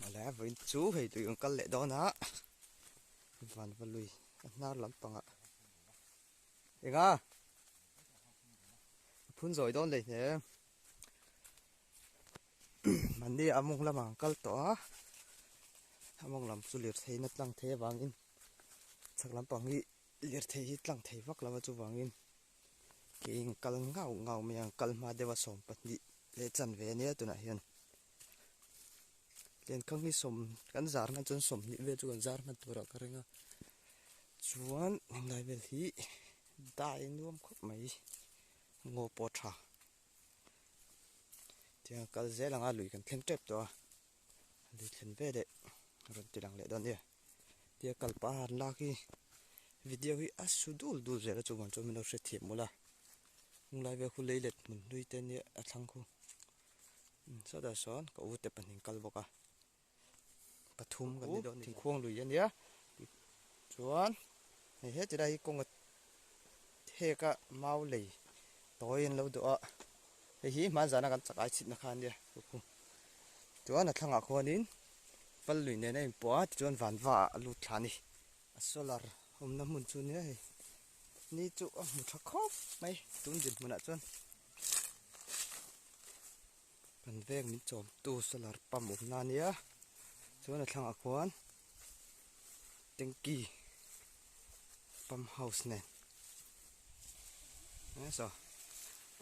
Awle vawiin chu hei tui kan kal leh dawn a vanva lui a hnar lampangah enga a phun zawi dawn leh hle mahni a mawng lamah an kal tawh a a mawng lam chu lirthei in a tlang thei avangin chhak lampang hi lirthei hi tlang thei vak lo a chuvangin Ke in kal ngau ngau mai ang kal hma deuh a 12 leh chanve ania tunah hian lenkhang hi sawm kan zar hman chuan 20 vel chu kan zar hman turah ka ring a chuan helai vel hi dai nuam khawp mai ngaw pawh a tha tiang kal zel anga lui kan thleng tep tawh a lui thlen ve leh rawn ti lang leh dawn nia. Tia kal pah han lak hi video hi a su dul dul zel a chuvang chuan min lo hrethiam mawlh a hunglai vel khu lei let hmun hlui te ania a thlang khu sawtah sawn ka u te pahnih an kal bawk a pathum kan ni dawn thingkhuang lui ania chuan hei heti lai hi kawnga hek a mau lei tawi an lo dawh a hei hi hmanzana kan chak ai chhitna kha ania chuan a thlangah khuanin Pal lui nen a inpawh a tichuan vanva ah a lut thla a ni. A solar awmna hmun chu nia hei ni chu a hmu tha khawp mai tun dinhmunah chuan kan veng min chawmtu solar pump awmna a nia chuan a thlangah khuan tanky pump house nen saw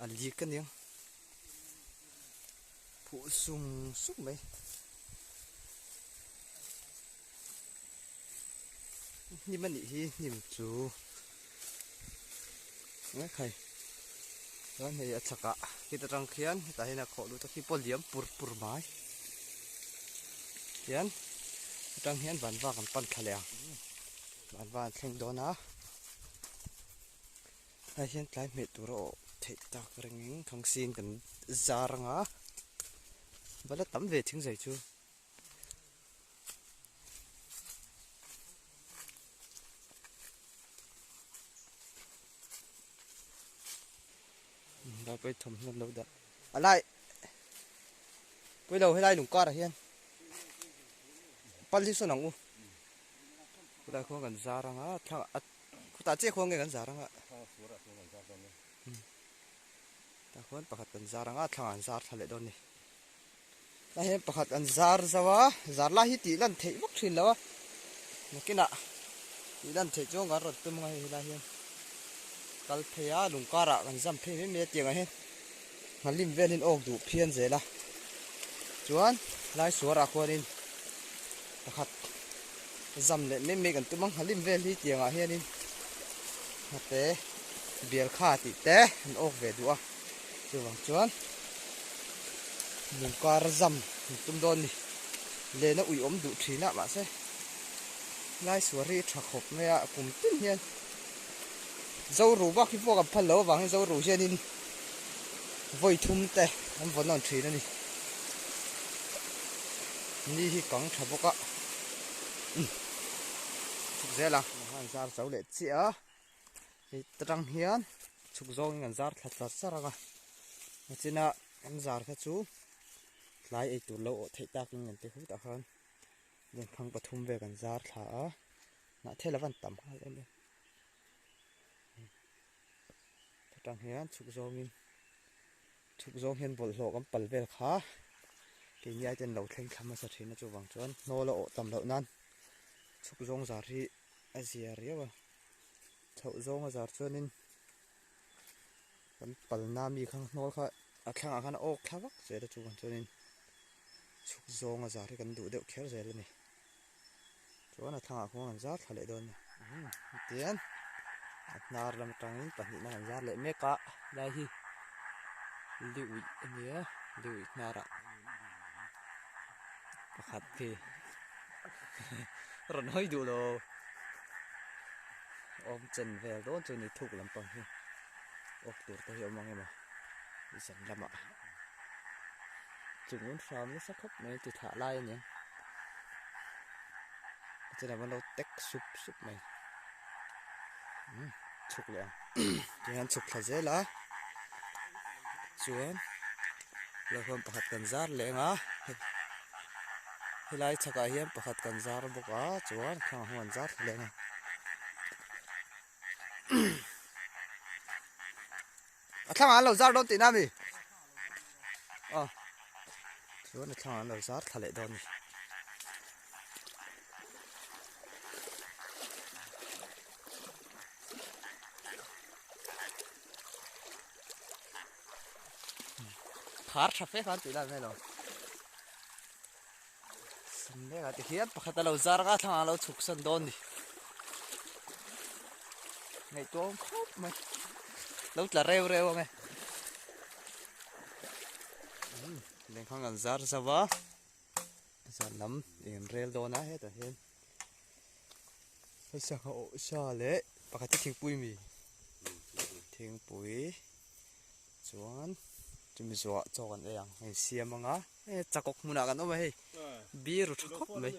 a leak a niang phuh sung sung mai hnim a nih hi hnim chu nge khai chuan hei a chhakah khit atang khian hetah hian a khawh lut a khi pawh liam pur pur mai hian atang hian vanva kan pan thla leh ang vanva an thleng dawn a. Hei hian tlai hmeh tur a awh theih tak rengin thangsin kan zar anga va la tam ve thing zai chu. Lai pawh hi thawmhnaw an lo dah a lai pawilo helai lung karah hian pal hi sawn ang u khulai khuan kan zar anga thla a khutah chiah khuan nge kan zar anga tah khuan pakhat kan zar anga thlangah an zar thla leh dawn a ni tah hian pakhat an zar zo a zar lai hi tih lan theih vak thin lo a nakinah tih lan theih chuan kan rawn tum ang a hei helai hian kal phei a lung karah kan zam phei mai mai a tiang ah hian nghalim velin awk duh phian zel a chuan lai suarah khuanin pakhat zam leh mai mai kan tum ang nghalim vel hi tiang ah hianin hnate bial kha tih te an awk ve duh a chuvang chuan lung kar zam an tum dawn a ni lehna ui awm duh thin a mahse lai suar hi tha khawp mai a kum tin hian Zoru bak hi pawh kan phal lo avangin Zoru hianin vawi thum te an vawn nawn thin a ni. Ni hi kang tha bawk a umm chhuk zel a. An zar zo leh chiah a, hei tang hian chhuk zawngin an zar thla char char ang a, nachina an zar kha chu tlai ei tur lo awh theih takin an ti hut ah khan lenkhang pathum vel kan zar thla a. Hnah thel a van tam nghal em em. Atang hian chhuk zawngin chhuk zawng hian bawlhhlawh kan pal vel kha keini ai ten lo thleng thla hmasa thin a chuvang chuan hnawl a awh tam loh nan chhuk zawng zar hi a zia riau a chhoh zawng a zar chuanin kan palna mi kha hnawl kha a thlangah khan a awk thla vak zel a chuvang chuanin chhuk zawng a zar hi kan duh deuh kher zel a ni. Chuan a thlangah khuan kan zar thla leh dawn a ni tian a hnar lam atangin pahnihna kan zar leh mek a lai hi li uih a nia li uih hnarah pakhat khi rawn hawi duh lo awm chen vel dawn chu ni thuk lampang hi awk tur te hi awm ang emaw zan lamah chung un hram nasa khawp mai ti thlah lai a nia. Chuan an lo tek sup sup mai umm chhuk leh ang tihian chhuk thla zel a chuan hlauhawm pakhat kan zar leh ang a hei Helai chhakah hian pakhat kan zar bawk a chuan khangah huan zar thla leh ang a. A thlangah an lo zar dawn tihna a mi? Aw chuan a thlangah an lo zar thla leh dawn a ni. Khar tha fe khan tih lai mai lo. Mek a tikhian pakhat a lo zar a thlangah a lo chhuk san dawn ni. Ngaihtuah awm khawp mai. Lo tla reu reu ang e. Lengkhang an zar zauh a. Zan lam eng rel dawn a hetah hian hei sangha awh sa leh pakhat hi thingpui mi thingpui chuan chumi zawhah chaw kan ei ang hei siam anga hei chakawk hmunah kan awm a hei beer ru tha khawp mai.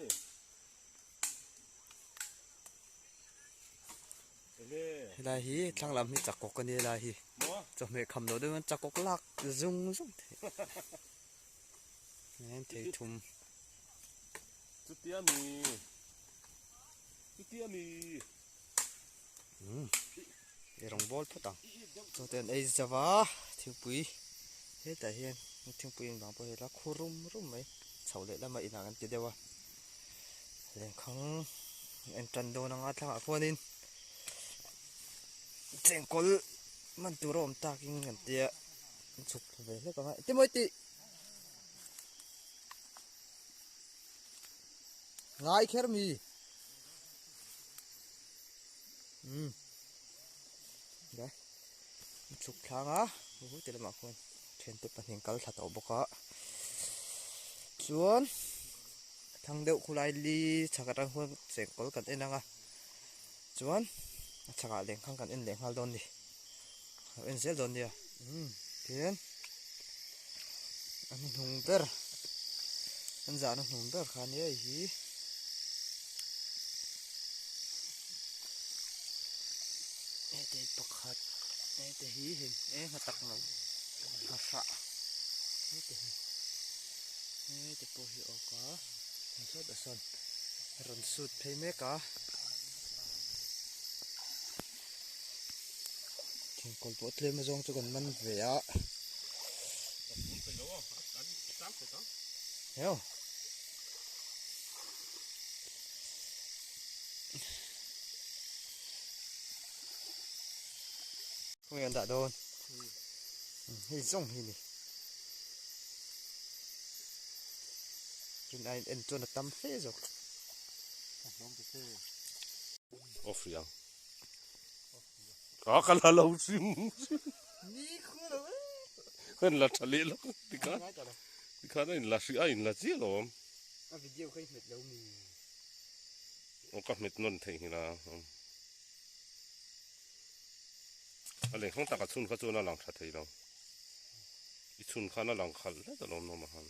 Helai hi thlang lam hi chakawk a ni helai hi chawhmeh kham loh deuh hian chakawk lak zung zung theih. Hian thei thum. Chutia mi. Chutia mi. Umm. I rawng bawl phawt ang. Chaw te an ei zauh a thingpui hetah hian thingpui in vang pawh hi la khu rum rum mai chho leh lama inah kan ti deuh a lengkhang en tan dawn anga thlangah khuanin chengkawl man tur a awm takin kan tia an chhuk thla ve hlek ang a engtin maw i tih. Ngai kher mi. Umm. Dai. Chhuk thlang a. Hu ti lamah khuan thiante pahnih an kal thla tawh bawk a. Chuan thlang deuh khulai li chhak atang khuan chengkawl kan en ang a. Chuan a chhakah lengkhang kan en leh nghal dawn a ni. Lo en zel dawn nia. Umm tihian an hnung ber an zahna hnung ber kha nia hei hi. Hete hi pakhat hete hi hei eng a tak lo a hrah hete hi hete pawh hi a awk a sawtah sawn a rawn sut phei mek a. Thingkawl pawh tlem azawng chu kan man ve a. Heo. Khawnge an dah dawn? Hei zawng hi ni. Rin aiin en chuan a tam fe zawk. Off rih ang. A ka la lo sim Ni khu lo e. Kan la tha leh lo tikhan tikhan a in la hrih a in la chiah lo awm. A video kha i hmet lo mi. Aw ka hmet nawn theih hi la. A leng hrang tak a chhun kha chuan a lang tha thei lo. I chhun khan a lang khalh hlek alawm nawm a han.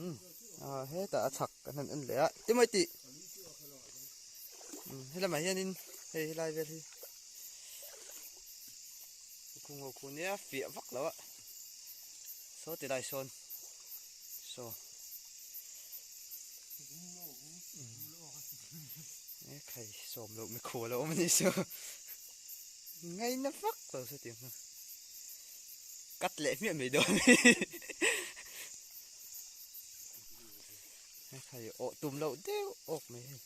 Umm a hetah a chhak kan han en leh a ti mai tih umm helamah hianin hei helai vel hi khung ho khu nia fiah vak lo a saw ti lai sawn saw e khai sawm loh mikhual a awm a nih chu ngaina vak lo saw tih ang cut leh hmiah mai dawn hei awh tum loh deuh awk mai hei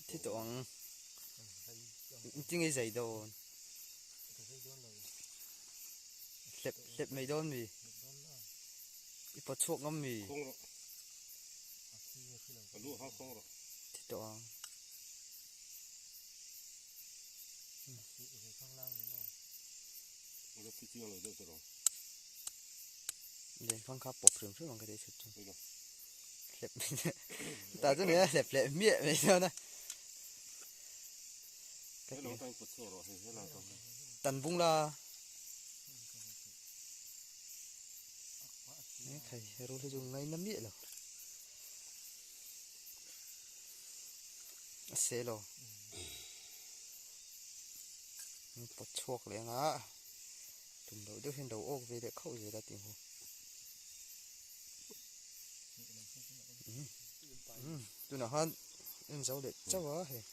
thi tawh ang tinge zai dawn hlep hlep mai dawn mi i pawt chhuak ngam mi thi tawh ang. Lenkhang kha pawp hrim hrim ang ka tih chhut chu. Hlep ta chu nia hlep leh miah mai dawn a. Ka ti. Tan bung la. Khai rul hi chu ngaina miah lo. A se lo. Pawt chhuak leh anga tum loh deuh hian lo awk ve leh khauh zel a tih hu. Tunah khan en zo leh chauh a hei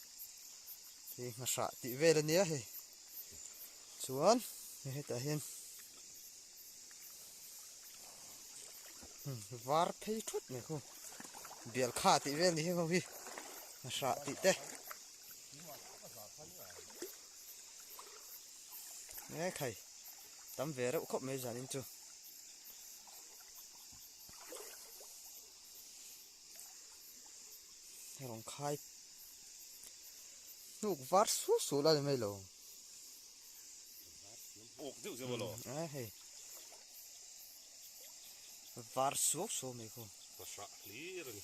hei nghahrah tih vel a nia hei chuan hei hetah hian var phei thut mai khu bial kha tih vel ni hi ho hi nghahrah tih te nge khai tam ve reuh khawp mai zanin chu. Rawn khai hnuk var su su la ni mai lo. Awk deuh zeuh alo. A hei. Var suak suak mai khu. Ka hrah hlir a ni.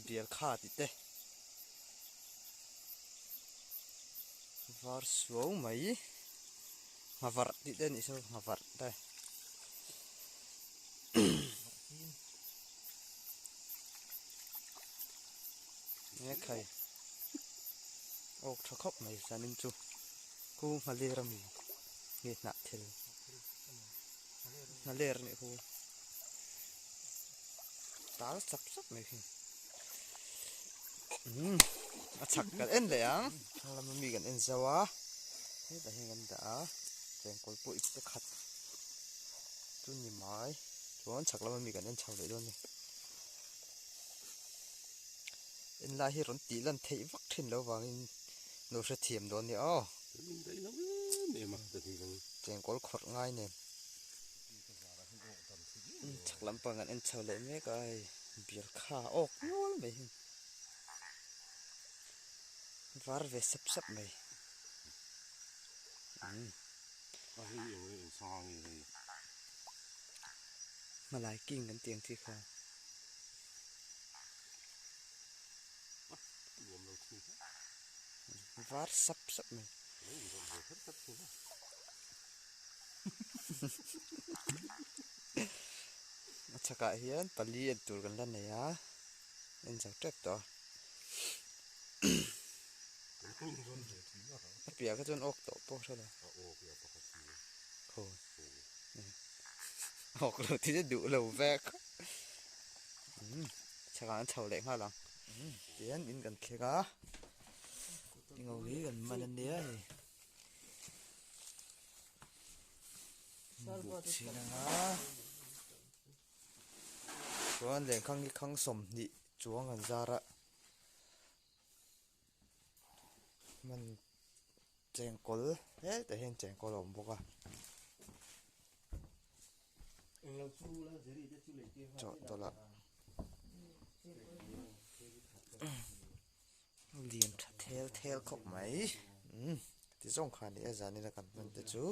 Bial kha tih te. Var suau mai. Nghavarh tih te nih saw nghavarh te. Nge khai awk tha khawp mai zanin chu khu nghaler ami nge hnah thil nghaler nih khu tal sap sap mai khi umm a chhak kan en leh ang a lama mi kan en zauh a hetah hian kan dah a chengkawl pawh ip te khat chu ni mai chuan chhak lama mi kan en chho leh dawn a ni en lai hi rawn tih lan theih vak thin lo vangin lo hrethiam dawn nia aw chengkawl khawrh ngai nen chhak lampang kan en chho leh mek a hei bial kha awk nual mai hi var ve sap sap mai umm. Hmalai king kan tih ang chi kha. Var sap sap mai. A chhakah hian pali en tur kan la nei a, en zo tep tawh a. A piah kha chuan awk tawh pawh hre lo. Khaw. Awk lo ti te duh lo vek. Chhakah an chho leh nghal ang. Tihian in kan thleng a. Tingo hi kan man a nia hei. Buk chhin anga. Chuan lengkhang hi khang 20 chuang an zar a. Hman chengkawl hetah hian chengkawl a awm bawk a. Chawhtawlh ah lian tha thel thel khawp mai umm ti zawng kha a ni a zanin a kan hman te chu.